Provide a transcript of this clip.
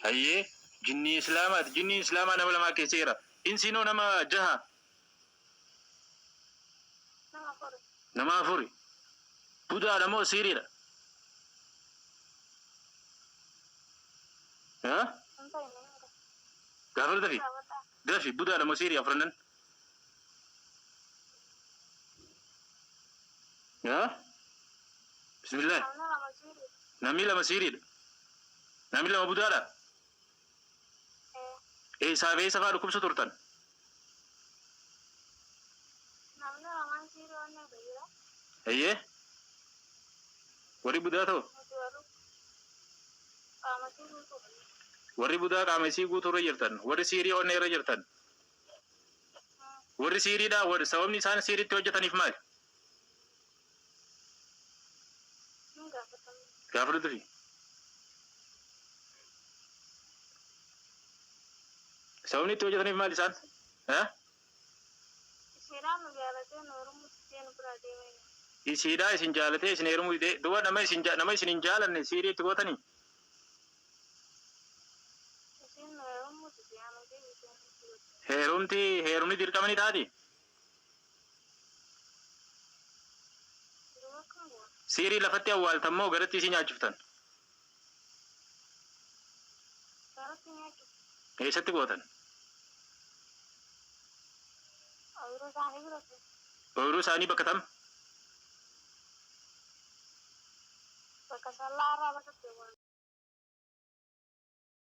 Hayyee, jinnii Islaamaati. Jinniin Islaamaa nama lamaa keessa jira. Insiinoo nama jaha? Nama afuri. Nama afuri. Budaadha moo siiriidha? Ha? Hin beekne hin beekne. Gaafadhu dafi. Gaafadhaa. Dafi budaadha moo siirii afrannan? Ha? Bismillah. Namni lama siiriidha. Namni lama siiriidha. Namni lama budaadha? Ee. Eessaa fi eessa fa'aa dhukkubsa turtan? Namni lamaan siirii onnee irra jira. Eeyyee. Warri budaa ta'u? Nuti warri qaama isii guutuudha. Warri budaa qaama isii guutuu irra jirtan. Warri siirii onnee irra jirtan. Warri siiriidha. Warri sababni isaan siiriitti hojjetaniif maali? Hin gaafatamne. Gaafadhu dafi. Sababni itti hojjetaniif maali isaan? Eh? Isiidhaan nu jaalatee nu heerumuu didee nu biraa deemee. Isiidhaa isin jaalatee isin heerumuu didee duba nama isin nama isin hin jaalanne siirii itti gootanii? Isiin nu heerumuu didee anu deebisee nutti godhe. Heerumti heerumni dirqama ni taati? Duba akkam goona? Siirii lafatti awwaaltan moo garatti isii nyaachiftan? Garatti nyaachifne. Eessatti gootan? Ooyiruu isaanii biratti. Ooyiruu isaanii bakka tam? Bakka sallaa irraa bakka itti awwaalan.